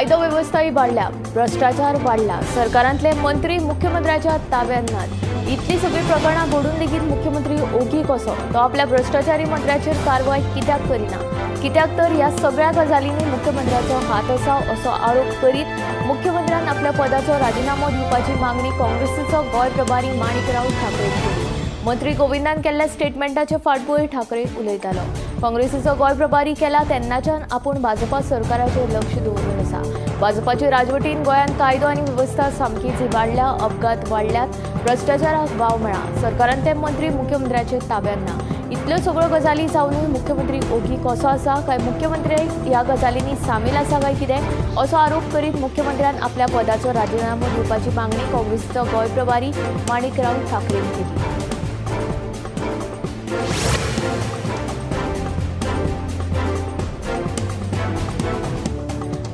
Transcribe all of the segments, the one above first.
कायदो वेवस्था वाडल्या, भ्रश्टाचार वाडला, सरकारांतले मंत्री मुख्यमंत्र्याच्या ताब्यात नात। इतली सगळी प्रकरणां घडून लेगीत मुख्यमंत्री ओगी कसो? तो आपल्या भ्रश्टाचारी मंत्र्याचेर कारवाय कित्याक करिना? कित्याक तर ह्या सगळ्या गजालींनी मुख्यमंत्र्याचो हात आसा असो आरोप करीत मुख्यमंत्र्यान आपल्या पदाचो राजिनामो दिवपाची मागणी काँग्रेसीचो गोंय प्रभारी माणिकराव ठाकरे केली। मंत्री गोविंदान केल्ल्या स्टेटमेंटाचे फाटभूंयेर ठाकरे उलयतालो। काँग्रेसीचो गोंय प्रभारी केला तेन्नाच्यान आपूण भाजपा सरकाराचेर लक्ष दवरून आसा। भाजपाचे राजवटीन गोंयांत कायदो आनी वेवस्था सामकी झिबाडल्या, अपघात वाडल्यात, भ्रश्टाचाराक वाव मेळ्ळा, सरकारान ते मंत्री मुख्यमंत्र्याचे ताब्यात ना। इतल्यो सगळ्यो गजाली जावनूय मुख्यमंत्री ओगी कसो आसा काय मुख्यमंत्री ह्या गजालींनी सामील आसा काय कितें असो आरोप करीत मुख्यमंत्र्यान आपल्या पदाचो राजिनामो दिवपाची मागणी काँग्रेसीचो गोंय प्रभारी माणिकराव ठाकरेन केली।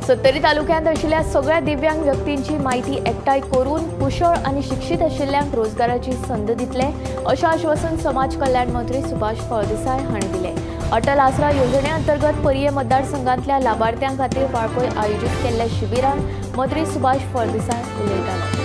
सत्तरी तालुक्यांत आशिल्ल्या सगळ्या दिव्यांग व्यक्तींची माहिती एकठांय करून कुशळ आनी शिक्षीत आशिल्ल्यांक रोजगाराची संद दितले अशें आश्वासन समाज कल्याण मंत्री सुभाष फळदेसाय हांणी दिलें। अटल आसरा योजने अंतर्गत पर्ये मतदारसंघांतल्या लाभार्थ्यां खातीर वाळपय आयोजीत केल्ल्या शिबिरांत मंत्री सुभाष फळदेसाय उलयताले।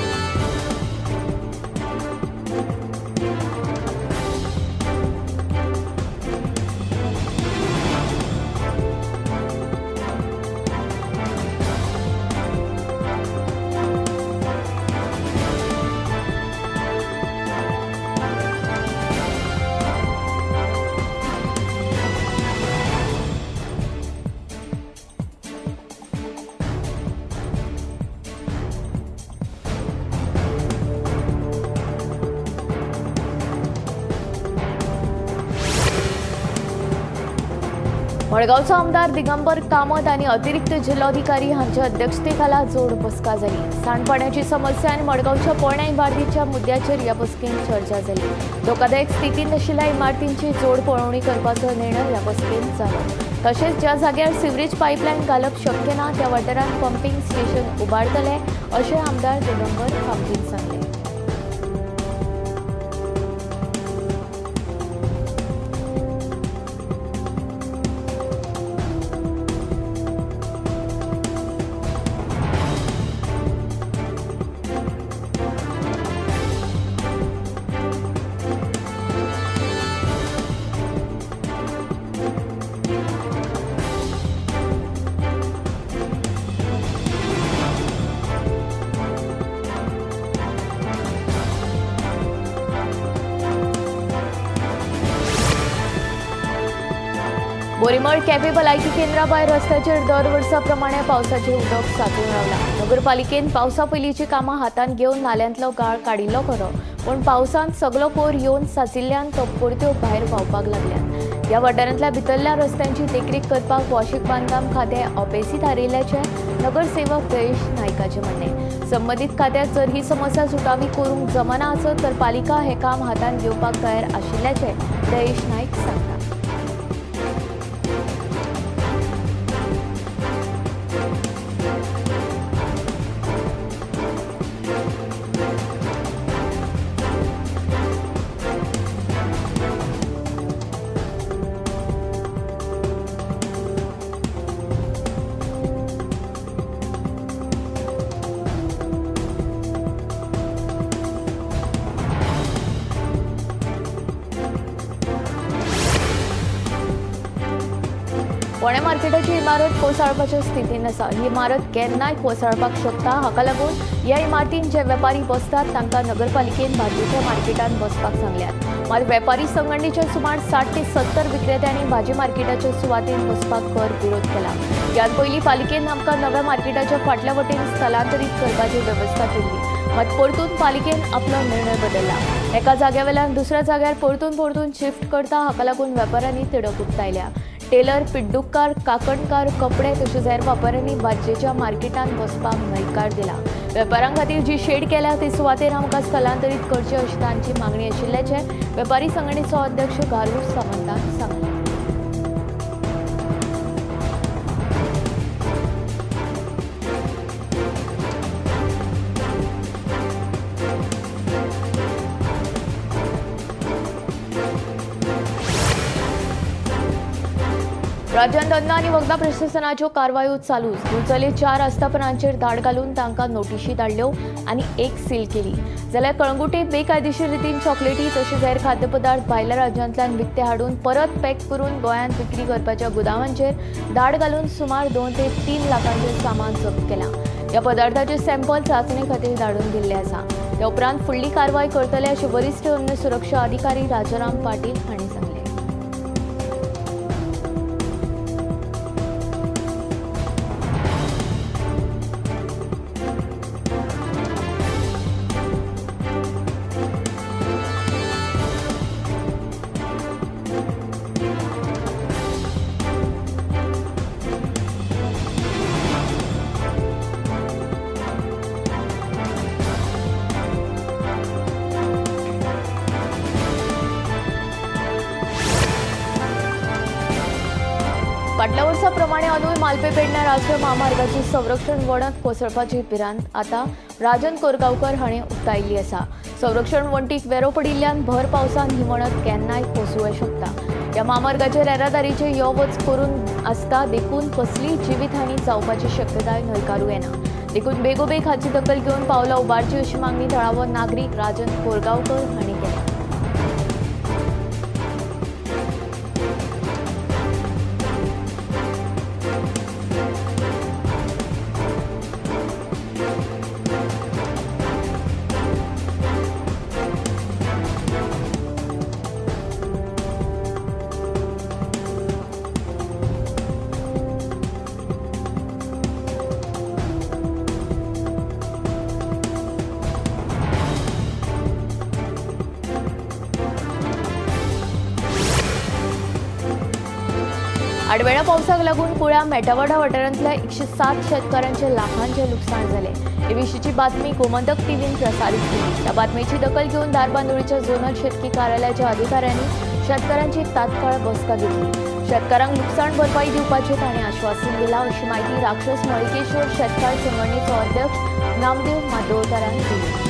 मडगांवचो आमदार दिगंबर कामत आनी अतिरिक्त जिल्लोधिकारी हांच्या अध्यक्षतेखाला जोड बसका जाली। सांडपाण्याची समस्या आनी मडगांवच्या पोरण्या इमारतीच्या मुद्द्याचेर ह्या बसकेंत चर्चा जाली। धोकादायक स्थितींत आशिल्ल्या इमारतींची जोड पळोवणी करपाचो निर्णय ह्या बसकेंत जालो। तशेंच ज्या जाग्यार सिवरेज पायपलायन घालप शक्य ना त्या वाठारांत पंपिंग स्टेशन उबारतले अशें आमदार दिगंबर कामतीन सांगलें। बोरीमळ केपें भलायकी केंद्रा भायर रस्त्याचेर दर वर्सा प्रमाणे पावसाचें उदक साचून रावलां। नगरपालिकेन पावसा पयलींची कामां हातांत घेवन नाल्यांतलो गाळ काडिल्लो खरो, पूण पावसांत सगलो कोर येवन साचिल्ल्यान तो परत्यो भायर व्हांवपाक लागल्यात। ह्या वाठारांतल्या भितरल्या रस्त्यांची देखरेख करपाक भौशीक बांदकाम खातें अपेसी थारिल्ल्याचें नगरसेवक जयेश नायकाचें म्हणणें। संबंदीत खात्याक जर ही समस्या सुटावी करूंक जमना आसत तर पालिका हें काम हातांत घेवपाक तयार आशिल्ल्याचें जयेश नायक सांगता। फोंडें मार्केटाची इमारत कोसळपाच्या स्थितीन आसा। ही इमारत केन्नाय कोसळपाक शकता। हाका लागून ह्या इमारतीन जे वेपारी बसतात तांकां नगरपालिकेन भाजयेच्या मार्केटांत बसपाक सांगल्यात। मात वेपारी संघटनेच्या सुमार 60 ते 70 विक्रेत्यांनी भाजी मार्केटाच्या सुवातेन बसपाक खर विरोध केला। ह्यान पयलीं पालिकेन आमकां नव्या मार्केटाच्या फाटल्या वटेन स्थलांतरीत करपाची वेवस्था केल्ली, मात परतून पालिकेन आपलो निर्णय बदलला। एका जाग्या वेल्यान दुसऱ्या जाग्यार परतून परतून शिफ्ट करता, हाका लागून वेपाऱ्यांनी तिडक उक्तायल्या। टेलर, पिड्डुककार, काकणकार, कपडे तशेंच हेर वेपाऱ्यांनी भाजयेच्या मार्केटांत बसपाक न्हयकार दिला। वेपाऱ्यां खातीर जी शेड केल्या ते सुवातेर आमकां स्थलांतरीत करचे अशी तांची मागणी आशिल्ल्याचें वेपारी संघटनेचो अध्यक्ष गारू सावंतान सांगलें। राज्यांत अन्न आनी वखदां प्रशासनाच्यो कारवायो चालूच. दिवचले 4 आस्थापनांचेर धाड घालून तांकां नोटिशी धाडल्यो आनी एक सील केली. जाल्यार कळंगुटे बेकायदेशीर रितीन चॉकलेटी तशेंच हेर खाद्यपदार्थ भायल्या राज्यांतल्यान विकते हाडून परत पॅक करून गोंयांत विक्री करपाच्या गुदावांचेर धाड घालून सुमार 2 ते 3 लाखांचें सामान जप्त केलां. ह्या पदार्थाचे सॅम्पल चांचणे खातीर धाडून दिल्ले आसा. त्या उपरांत फुडली कारवाय करतले अशें वरिश्ठ अन्न सुरक्षा अधिकारी राजाराम पाटील हांणी सांगलें. फाटल्या वर्साप्रमाणे अंदूय मालपे पेडण्या राष्ट्रीय म्हामार्गाची संरक्षण वणत कोसळपाची भिरांत आतां राजन कोरगांवकर हांणी उक्तायिल्ली आसा. संरक्षण वण्टीक वेरो पडिल्ल्यान भर पावसान ही वणत केन्नाय कोसळूं शकता. ह्या म्हामार्गाचेर येरादारीचे यो वच करून आसता, देखून कसलीय जिवीतहानी जावपाची शक्यताय न्हयकारूं येना. देखून बेगोबेग हाची दखल घेवन पावलां उबारची अशी मागणी थळावो नागरीक राजन कोरगांवकर हांणी केल्या. आडवेळ्या पावसाक लागून कुळ्या मेटावाडा वाठारांतल्या 107 शेतकारांचे लाखांचे लुकसाण जालें. हे विशींची बातमी गोमंतक टीव्हीन प्रसारीत केली. त्या बातमेची दखल घेवन धारबांदोडेच्या झोनल शेतकी कार्यालयाच्या अधिकाऱ्यांनी शेतकारांची तात्काळ बसका घेतली. शेतकारांक लुकसाण भरपाई दिवपाचें तांणी आश्वासन दिलां अशी माहिती राक्षस मळिकेश्वर शेतकार संघटनेचो अध्यक्ष नामदेव मादोळकारान दिली.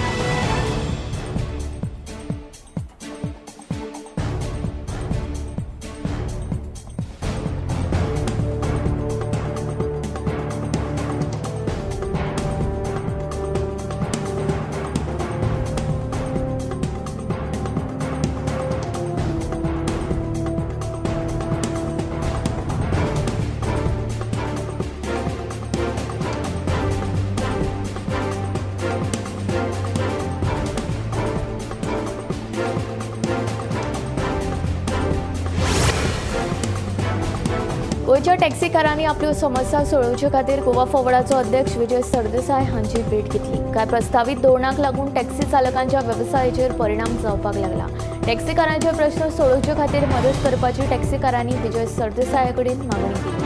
गोंयच्या टॅक्सीकारांनी आपल्यो समस्या सोडोवचे खातीर गोवा फॉवर्डाचो अध्यक्ष विजय सरदेसाय हांची भेट घेतली. कांय प्रस्तावीत धोरणाक लागून टॅक्सी चालकांच्या वेवसायाचेर परिणाम जावपाक लागला. टॅक्सीकारांचे प्रश्न सोडोवचे खातीर मदत करपाची टॅक्सीकारांनी विजय सरदेसाया कडेन मागणी केली.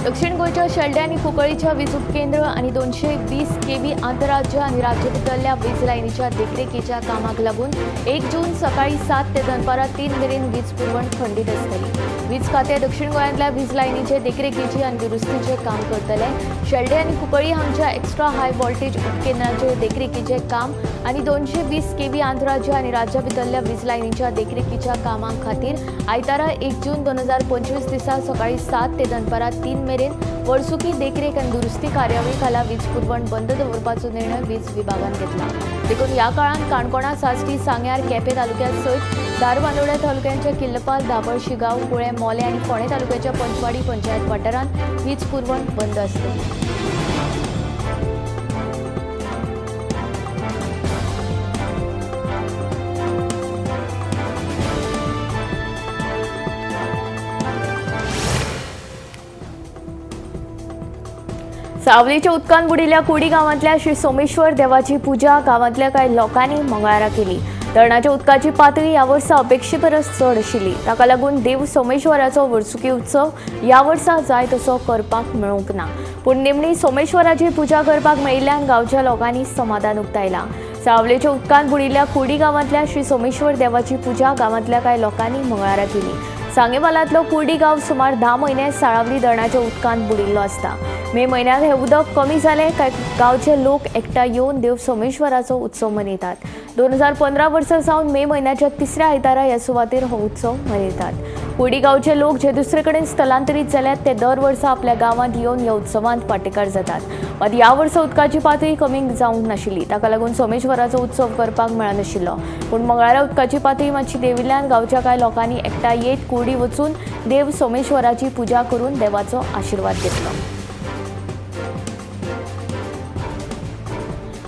दक्षिण गोंयच्या शेल्डें आनी कुंकळीच्या वीज उपकेंद्र आनी 220 केव्ही आंतरराज्य आनी राज्य भितरल्या वीज लायनीच्या देखरेखीच्या कामाक लागून 1 जून सकाळी 7 ते दनपारां 3 मेरेन वीज पुरवण खंडीत आसतली. वीज खातें दक्षिण गोंयांतल्या वीज लायनीचे देखरेखीची आनी दुरुस्तीचें काम करतले. शेल्डें आनी कुंकळी हांगच्या एक्स्ट्रा हाय व्होल्टेज उपकेंद्रांचे देखरेखीचें काम आनी 220 केव्ही आंतरराज्य आनी राज्या भितरल्या वीज लायनीच्या देखरेखीच्या कामां खातीर आयतारा 1 जून 2025 दिसा सकाळी 7 ते दनपारां 3 मेरेन वर्सुकी देखरेख आनी दुरुस्ती कार्यावळी खाला वीज पुरवण बंद दवरपाचो निर्णय वीज विभागान घेतला. देखून ह्या काळांत काणकोणा, साश्टी, सांग्यार, केपें तालुक्यात सयत धारबांदोड्या तालुक्यांच्या किल्लपाल, दाबळ, शिगांव, कुळें, मोलें आनी फोंडें तालुक्याच्या पंचवाडी पंचायत वाठारांत वीज पुरवण बंद आसतली. सावलीच्या उदकान बुडिल्ल्या कुडी गांवांतल्या श्री सोमेश्वर देवाची पुजा गांवांतल्या कांय लोकांनी मंगळारा केली। धरणाच्या उदकाची पातळी ह्या वर्सा अपेक्षे परस चड आशिल्ली। ताका लागून देव सोमेश्वराचो वर्सुकी उत्सव ह्या वर्सा जाय तसो करपाक मेळूंक ना। पूण निमणी सोमेश्वराची पुजा करपाक मेळिल्ल्यान गांवच्या लोकांनी समाधान उक्तायलां। सावलेच्या उदकान बुडिल्ल्या कुडी गांवांतल्या श्री सोमेश्वर देवाची पुजा गांवांतल्या कांय लोकांनी मंगळारा केली। सांगेवालांतलो कुर्डी गांव सुमार 10 म्हयने साळावली धरणाच्या उदकांत बुडिल्लो आसता। मे म्हयन्यांत हे उदक कमी जालें काय गांवचे लोक एकठांय येवन देव सोमेश्वराचो उत्सव मनयतात। 2015 वर्सा सावन मे म्हयन्याच्या तिसऱ्या आयतारा ह्या सुवातेर हो उत्सव मनयतात। कुर्डी गांवचे लोक जे दुसरे कडेन स्थलांतरीत जाल्यात ते दर वर्सा आपल्या गांवांत येवन ह्या उत्सवांत वांटेकार जातात। मात ह्या वर्सा उदकाची पातळी कमी जावंक नाशिल्ली। ताका लागून सोमेश्वराचो उत्सव करपाक मेळनाशिल्लो। पूण मंगळारा उदकाची पातळी मातशी देंविल्ल्यान गांवच्या कांय लोकांनी एकठांय येत कुर्डी वचून देव सोमेश्वराची पुजा करून देवाचो आशिर्वाद घेतलो।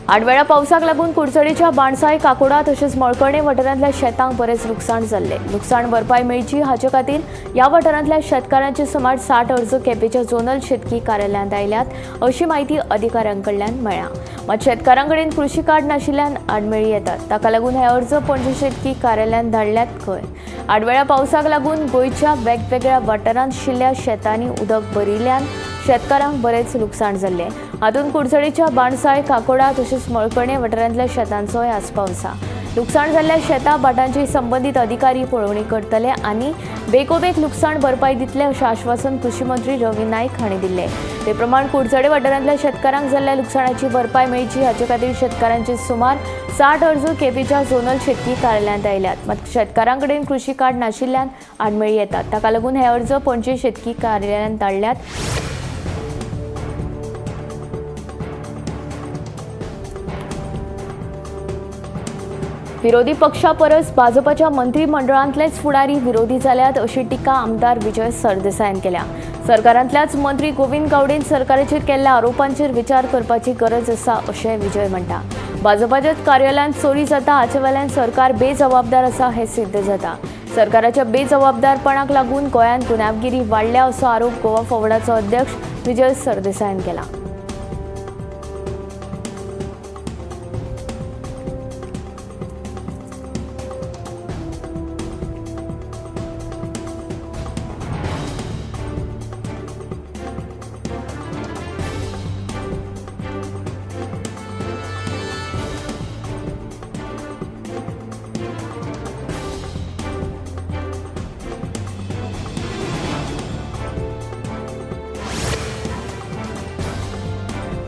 आडवेळा पावसाक लागून कुडचडेच्या बाणसाय, काकोडा तशेंच मळकर्णे वाठारांतल्या शेतांक बरेंच लुकसाण जाल्लें। लुकसाण भरपाय मेळची हाचे खातीर ह्या वाठारांतल्या शेतकारांचे सुमार 60 अर्ज केपेंच्या झोनल शेतकी कार्यालयांत आयल्यात अशी म्हायती अधिकाऱ्यां कडल्यान मेळ्ळ्या। मात शेतकारां कडेन कृशी कार्ड नाशिल्ल्यान आडमेळी येतात। ताका लागून हे अर्ज पणजे शेतकी कार्यालयांत धाडल्यात खंय। आडवेळा पावसाक लागून गोंयच्या वेगवेगळ्या वाठारांत आशिल्ल्या शेतांनी उदक भरिल्ल्यान शेतकारांक बरेंच लुकसाण जाल्लें। हातूंत कुडचडेच्या बाणसाय, काकोडा तशेंच मळकर्णे वाठारांतल्या शेतांचोय आस्पाव आसा। लुकसाण जाल्ल्या शेतां भाटांची संबंदीत अधिकारी पळोवणी करतले आनी बेगोबेग लुकसाण भरपाय दितले अशें आश्वासन कृशी मंत्री रवी नायक हांणी दिल्लें। ते प्रमाण कुडचडे वाठारांतल्या शेतकारांक जाल्ल्या लुकसाणाची भरपाय मेळची हाचे खातीर शेतकारांचे सुमार 60 अर्ज केपेंच्या झोनल शेतकी कार्यालयांत आयल्यात। मात शेतकारां कडेन कृशी कार्ड नाशिल्ल्यान आडमेळी येतात। ताका लागून हे अर्ज पणजे शेतकी कार्यालयांत धाडल्यात। विरोधी पक्षा परस भाजपाच्या मंत्रिमंडळांतलेच फुडारी विरोधी जाल्यात अशी टिका आमदार विजय सरदेसायान केल्या। सरकारांतल्याच मंत्री गोविंद गावडेन सरकाराचेर केल्ल्या आरोपांचेर विचार करपाची गरज आसा अशें विजय म्हणटा। भाजपाच्याच कार्यालयांत चोरी जाता हाचे वेल्यान सरकार बेजबाबदार आसा हें सिद्ध जाता। सरकाराच्या बेजबाबदारपणाक लागून गोंयांत गुन्यांवगिरी वाडल्या असो आरोप गोवा फॉरवर्डाचो अध्यक्ष विजय सरदेसायान केला।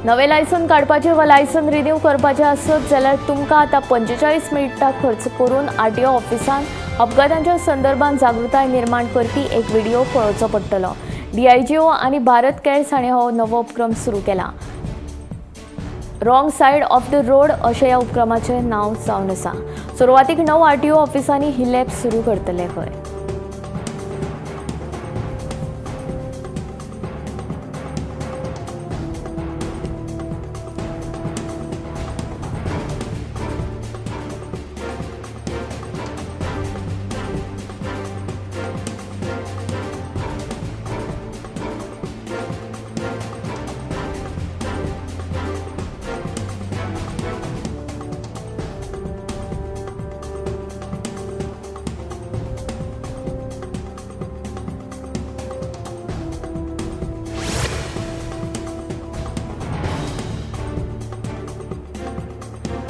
नवे लायसन काडपाचे वा लायसन रिन्यू करपाचे आसत जाल्यार तुमकां आतां 45 मिनटां खर्च करून आरटीओ ऑफिसान अपघातांच्या संदर्भात जागृताय निर्माण करपी एक व्हिडिओ पळोवचो पडटलो। डीआयजीओ आनी भारत केअर्स हांणी हो नवो उपक्रम सुरू केला। Wrong side of the road अशें ह्या उपक्रमाचें नांव जावन आसा। सुरवातीक 9 आरटीओ ऑफिसांनी ही लॅब सुरू करतले खंय।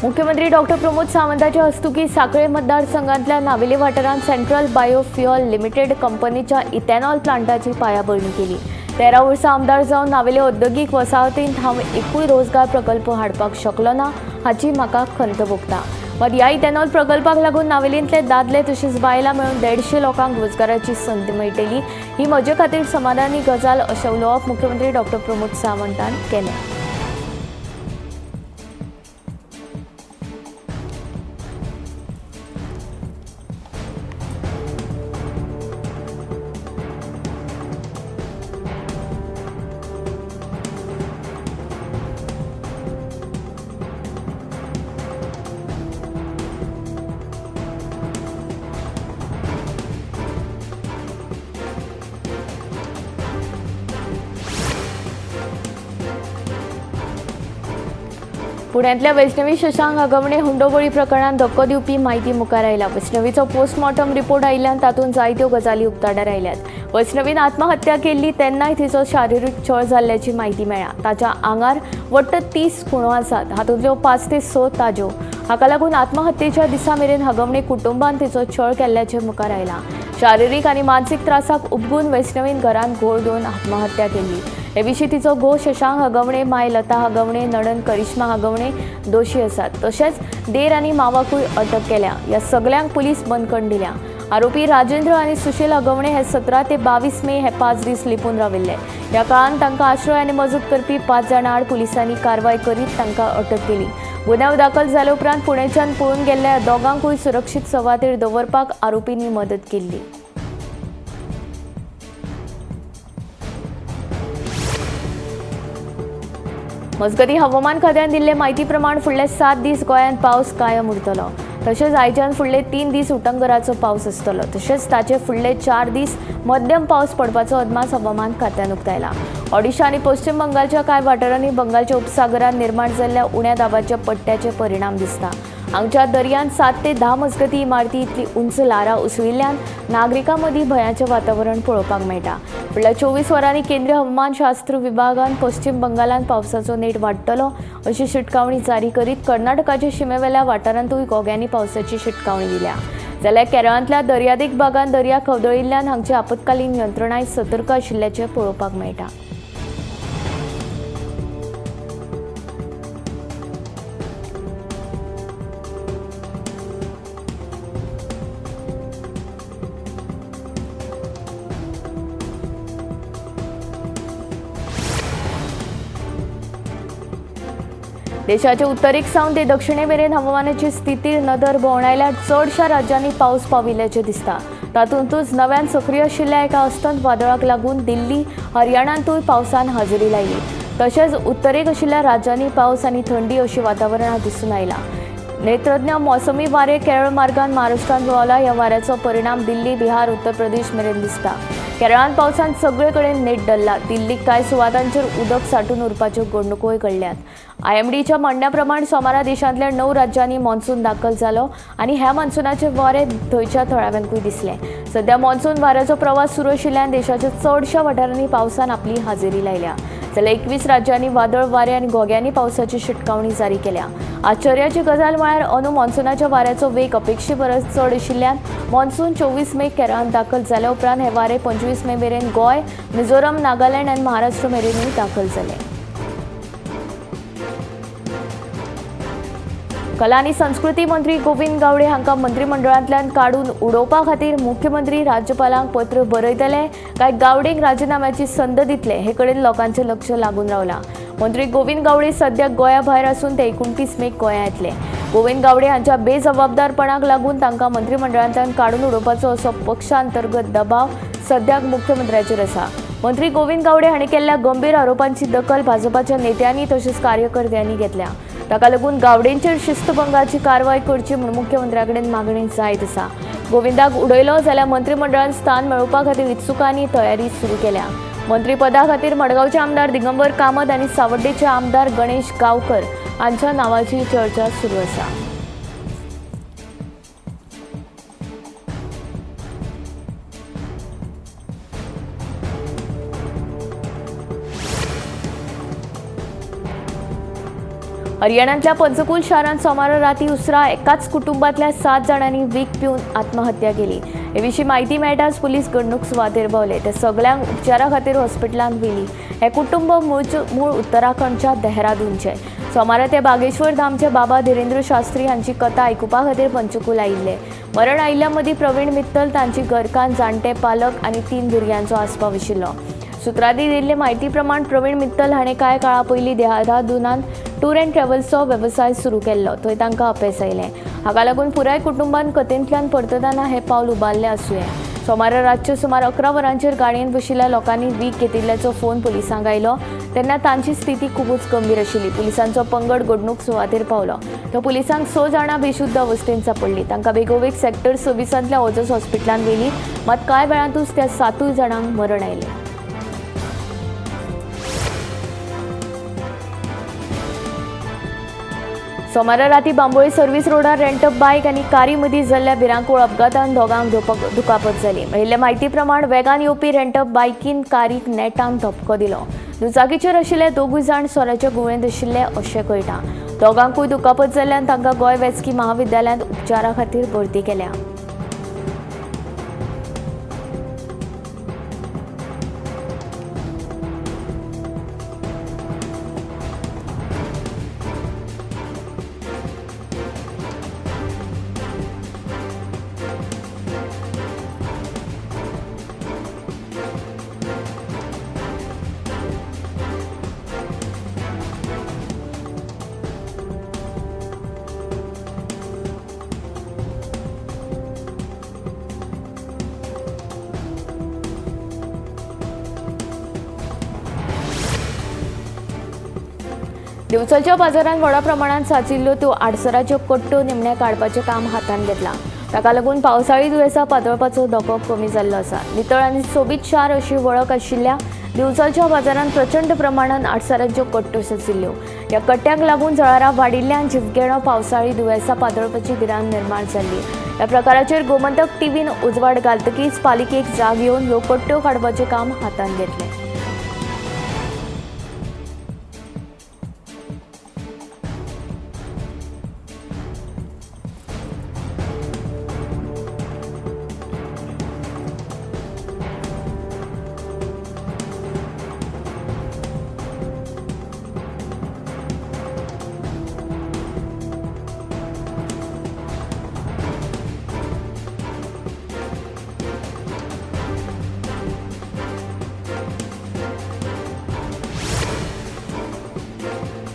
मुख्यमंत्री डॉक्टर प्रमोद सावंताच्या हस्तुकी साखळे मतदारसंघातल्या नावेली वाठारांत सेंट्रल बायोफ्युअल लिमिटेड कंपनीच्या इथेनॉल प्लांटाची पायाभरणी केली। 13 वर्सां आमदार जावन नावेले औद्योगिक वसाहतींत हांव एकूय रोजगार प्रकल्प हाडपाक शकलो ना हाची म्हाका खंत भोगता। मात ह्या इथेनॉल प्रकल्पाक लागून नावेलींतले दादले तशेंच बायलां मेळून 150 लोकांक रोजगाराची संद मेळटली ही म्हजे खातीर समाधानी गजाल अशें उलोवप मुख्यमंत्री डॉक्टर प्रमोद सावंतान केलें। पुण्यांतल्या वैष्णवी शशांक हगवणे हुंडोबळी प्रकरणात धक्को दिवपी माहिती मुखार आयला. वैष्णवीचो पोस्टमॉर्टम रिपोर्ट आयिल्ल्यान तातूंत जायत्यो गजाली उक्ताडार आयल्यात. वैष्णवीन आत्महत्या केल्ली तेन्नाय तिचो शारिरीक छळ जाल्ल्याची माहिती मेळ्ळा. ताच्या आंगार वट्ट 30 खुणो आसात, हातूंतल्यो 5 ते 6 ताज्यो. हाका लागून आत्महत्येच्या दिसा मेरेन हगवणे कुटुंबान तिचो छळ केल्ल्याचें मुखार आयलां. शारिरीक आनी मानसीक त्रासाक उबगून वैष्णवीन घरांत घोळ घेवन आत्महत्या केल्ली. हे विशीं तिचो घोव शशांक हगवणे, माय लता हगवणे, नणन करिश्मा हगवणे दोशी आसात. तशेंच देर आनी मावाकूय अटक केल्या. ह्या सगल्यांक पुलीस बंदखण दिल्या. आरोपी राजेंद्र आनी सुशील हगवणे हे 17 ते 22 मे हे 5 दीस लिपून राविल्ले. ह्या काळांत तांकां आश्रय आनी मजत करपी 5 जाणां आड पुलिसांनी कारवाय करीत तांकां अटक केली. गुन्यांव दाखल जाले उपरांत पुणेच्यान पळून गेल्ल्या दोगांकूय सुरक्षीत सुवातेर दवरपाक आरोपींनी मदत केल्ली. मजगतीं हवामान खात्यान दिल्ले म्हायती प्रमाण फुडले 7 दीस गोंयांत पावस कायम उरतलो. तशेंच आयच्यान फुडले 3 दीस उटंगराचो पावस आसतलो. तशेंच ताचे फुडले 4 दीस मध्यम पावस पडपाचो अदमास हवामान खात्यान उक्तायला. ओडिशा आनी पश्चिम बंगालच्या कांय वाठारांनी बंगालच्या उपसागरांत निर्माण जाल्ल्या उण्या दाबाच्या पट्ट्याचे परिणाम दिसता. हांगच्या दर्यांत 7 ते 10 मजगती इमारती इतली उंच ल्हारां उसळिल्ल्यान नागरिकां मदीं भंयाचें वातावरण पळोवपाक मेळटा. फुडल्या 24 वरांनी केंद्रीय हवामानशास्त्र विभागान पश्चिम बंगालांत पावसाचो नेट वाडटलो अशी शिटकावणी जारी करीत कर्नाटकाच्या शिमेवेल्या वाठारांतूय घोग्यांनी पावसाची शिटकावणी दिल्या. जाल्यार केरळांतल्या दर्यादेग भागांत दर्या खवदळिल्ल्यान हांगची आपत्कालीन यंत्रणाय सतर्क आशिल्ल्याचें पळोवपाक मेळटा. देशाचे उत्तरेक सावन ते दक्षिणे मेरेन हवामानाची स्थिती नदर भोंवडायल्यार चडशा राज्यांनी पावस पाविल्ल्याचें दिसता. तातूंतच नव्यान सक्रीय आशिल्ल्या एका अस्तंत वादळाक लागून दिल्ली, हरियाणांतूय पावसान हाजेरी लायली. तशेंच उत्तरेक आशिल्ल्या राज्यांनी पावस आनी थंडी अशी वातावरणां दिसून आयलां. नेत्रज्ञ मोसमी वारें केरळ मार्गान महाराष्ट्रांत पावला. ह्या वाऱ्याचो परिणाम दिल्ली, बिहार, उत्तर प्रदेश मेरेन दिसता. केरळांत पावसान सगळे कडेन नेट डल्ला. दिल्लीक कांय सुवातांचेर उदक साठून उरपाच्यो घडणुकोय घडल्यात. आयएमडीच्या म्हणण्या प्रमाण सोमारा देशांतल्या 9 राज्यांनी मॉन्सून दाखल जालो आनी ह्या मॉन्सुनाचे वारे थंयच्या थळाव्यांकूय दिसले. सध्या मॉन्सून वाऱ्याचो प्रवास सुरू आशिल्ल्यान देशाच्या चडशा वाठारांनी पावसान आपली हाजेरी लायल्या. जाल्यार 21 राज्यांनी वादळ, वारे आनी घोग्यांनी पावसाची शिटकावणी जारी केल्या. आश्चर्याची गजाल म्हळ्यार अंदू मॉन्सुनाच्या वाऱ्याचो वेग अपेक्षे परस चड आशिल्ल्यान मॉन्सून 24 मे केरळांत दाखल जाल्या उपरांत हे वारे 25 मे मेरेन गोंय, मिझोरम, नागालँड आनी महाराष्ट्र मेरेनूय दाखल जाले. कला आनी संस्कृती मंत्री गोविंद गावडे हांकां मंत्रिमंडळांतल्यान काडून उडोवपा खातीर मुख्यमंत्री राज्यपालांक पत्र बरयतले काय गावडेंक राजिनाम्याची संद दितले हे कडेन लोकांचें लक्ष लागून रावलां. मंत्री गोविंद गावडे सद्याक गोंया भायर आसून ते 29 मेक गोंया येतले. गोविंद गावडे हांच्या बेजबाबदारपणाक लागून तांकां मंत्रिमंडळांतल्यान काडून उडोवपाचो असो पक्षांतर्गत दबाव सद्याक मुख्यमंत्र्याचेर आसा. मंत्री गोविंद गावडे हांणी केल्ल्या गंभीर आरोपांची दखल भाजपाच्या नेत्यांनी तशेंच कार्यकर्त्यांनी घेतल्या. ताका लागून गावडेंचेर शिस्तभंगाची कारवाय करची म्हूण मुख्यमंत्र्या कडेन मागणी जायत आसा. गोविंदाक उडयलो जाल्यार मंत्रिमंडळांत स्थान मेळोवपा खातीर इत्सुकांनी तयारी सुरू केल्या. मंत्रीपदा खातीर मडगांवचे आमदार दिगंबर कामत आनी सावड्डेचे आमदार गणेश गांवकर हांच्या नांवाची चर्चा सुरू आसा. हरियाणांतल्या पंचकुल शारांत सोमारा राती उसरां एकाच कुटुंबांतल्या 7 जाणांनी वीख पिवन आत्महत्या केली. हे विशीं म्हायती मेळटाच पुलीस घडणूक सुवातेर पावले. ते सगल्यांक उपचारा खातीर हॉस्पिटलांत व्हेली. हें कुटुंब मूळ उत्तराखंडच्या देहरादूनचें. सोमारा ते बागेश्वर धामचे बाबा धीरेंद्र शास्त्री हांची कथा आयकुपा खातीर पंचकुल आयिल्ले. मरण आयिल्ल्या मदीं प्रवीण मित्तल, तांची घरकान्न, जाणटे पालक आनी 3 भुरग्यांचो आस्पाव आशिल्लो. सुत्रांनी दिल्ले म्हायती प्रमाण प्रवीण मित्तल हाणें कांय काळा पयलीं देहरादूनांत टूर अँड ट्रॅव्हल्सचो वेवसाय सुरू केल्लो. थंय तांकां अपेस आयलें. हाका लागून पुराय कुटुंबान कथेंतल्यान परततना हें पावल उबारलें आसुये. सोमारा रातचे सुमार 11 वरांचेर गाडयेंत बशिल्ल्या लोकांनी वीख घेतिल्ल्याचो फोन पुलिसांक आयलो तेन्ना तांची स्थिती खुबूच गंभीर आशिल्ली. पुलिसांचो पंगड घडणूक सुवातेर पावलो. तो पुलिसांक 6 जाणां बेशुद्ध अवस्थेंत सापडली. तांकां बेगोबेग सेक्टर 26 ओजस हॉस्पिटलांत व्हेली. मात कांय वेळांतूच त्या 7 जाणांक मरण आयलें. सोमारा राती बांबोळी सर्व्हिस रोडार रेंटअप बायक आनी कारी मदीं जाल्ल्या भिरांकूळ अपघातान दोगांक दुखापत जाली. मेळिल्ले म्हायती प्रमाण वेगान येवपी रेंटअप बायकीन कारीक नेटान धपको दिलो. दुचाकीचेर आशिल्ले दोगूय जाण सोऱ्याच्या गुळेंत आशिल्ले अशें कळटा. दोगांकूय दुखापत जाल्ल्यान तांकां गोंय वैजकी महाविद्यालयांत उपचारा खातीर भरती केल्या. दिवचलच्या बाजारांत व्हडा प्रमाणात साचिल्ल्यो त्यो आडसराच्यो कट्ट्यो निमणे काडपाचें काम हातांत घेतलां. ताका लागून पावसाळी दुयेंसां पातळपाचो धोको कमी जाल्लो आसा. नितळ आनी सोबीत शार अशी वळख आशिल्ल्या दिवचलच्या बाजारांत प्रचंड प्रमाणात आडसराच्यो कट्ट्यो साचिल्ल्यो. ह्या कट्ट्यांक लागून जळारां वाडिल्ल्यान जिवघेणो पावसाळी दुयेंसां पातळपाची भिरांत निर्माण जाल्ली. ह्या प्रकाराचेर गोमंतक टीव्हीन उजवाड घालतकीच पालिकेक जाग येवन ह्यो कट्ट्यो काडपाचें काम हातांत घेतलें.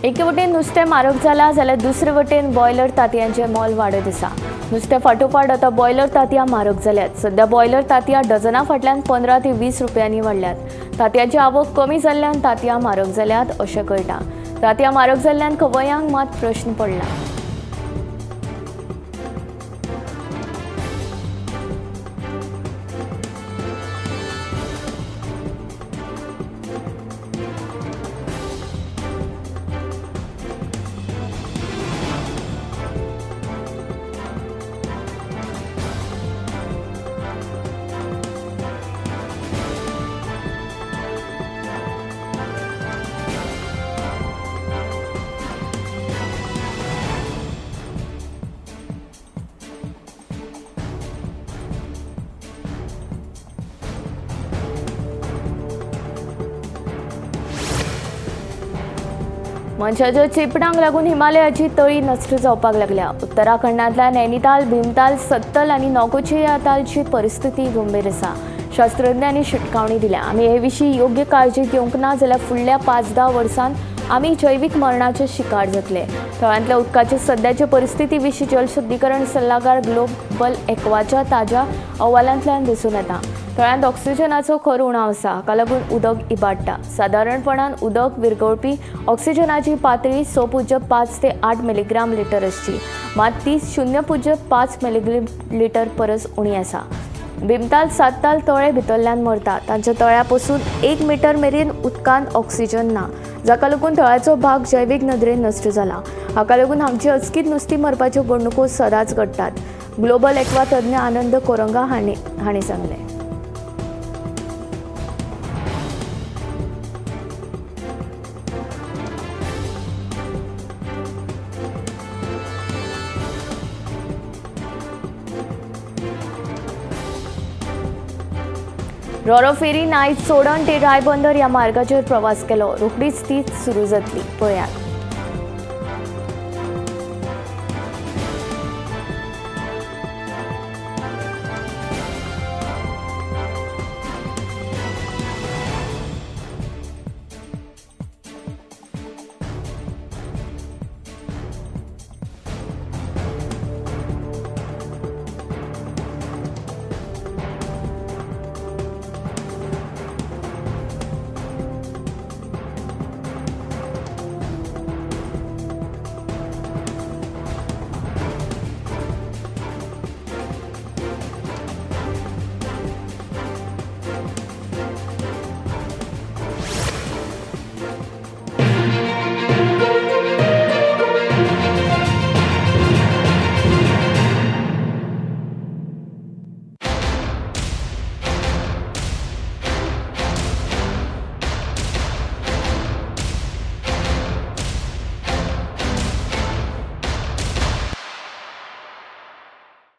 एके वटेन नुस्तें म्हारग जालां जाल्यार दुसरे वटेन बॉयलर तांतयांचें मोल वाडत आसा. नुस्तें फाटोफाट आतां बॉयलर तांतयां म्हारग जाल्यात. सद्या बॉयलर तांतयां डझना फाटल्यान 15 ते 20 रुपयांनी वाडल्यात. तांतयांची आवक कमी जाल्ल्यान तांतयां म्हारग जाल्यात अशें कळटा. तांतयां म्हारग जाल्ल्यान खवयांक मात प्रश्न पडला. मनशाच्या चेपणाक लागून हिमालयाची तळी नश्ट जावपाक लागल्या. उत्तराखंडांतल्या नैनिताल, भीमताल, सत्तल आनी नौकोचियातालची परिस्थिती गंभीर आसा. शास्त्रज्ञांनी शिटकावणी दिल्या. आमी हे विशीं योग्य काळजी घेवंक ना जाल्यार फुडल्या 5-10 वर्सांत आमी जैवीक मरणाचे शिकार जातले. थळांतल्या उदकाचे सद्याचे परिस्थिती विशीं जलशुद्धीकरण सल्लागार ग्लोबल एक्वाच्या ताज्या अहवालांतल्यान दिसून येता. तळ्यांत ऑक्सिजनाचो खर उणाव आसा. हाका लागून उदक इबाडटा. सादारणपणान उदक विरगळपी ऑक्सिजनाची पातळी 6.5 ते 8 मिलीग्राम लिटर आसची, मात ती 0.5 मिलीग्राम लिटर परस उणी आसा. भीमताल, सातताल तळे भितरल्यान मरता. तांच्या तळ्या पसून 1 मिटर मेरेन उदकांत ऑक्सिजन ना, जाका लागून तळ्याचो भाग जैवीक नदरेन नश्ट जाला. हाका लागून हांगची अचकीत नुस्तीं मरपाच्यो घडणुको सदांच घडटात. ग्लोबल एक्वा तज्ञ आनंद कोरंगा हांणी सांगलें. रोरो फेरी नायज चोडण ते रायबंदर ह्या मार्गाचेर प्रवास केलो. रोखडीच ती सुरू जातली. पळयात.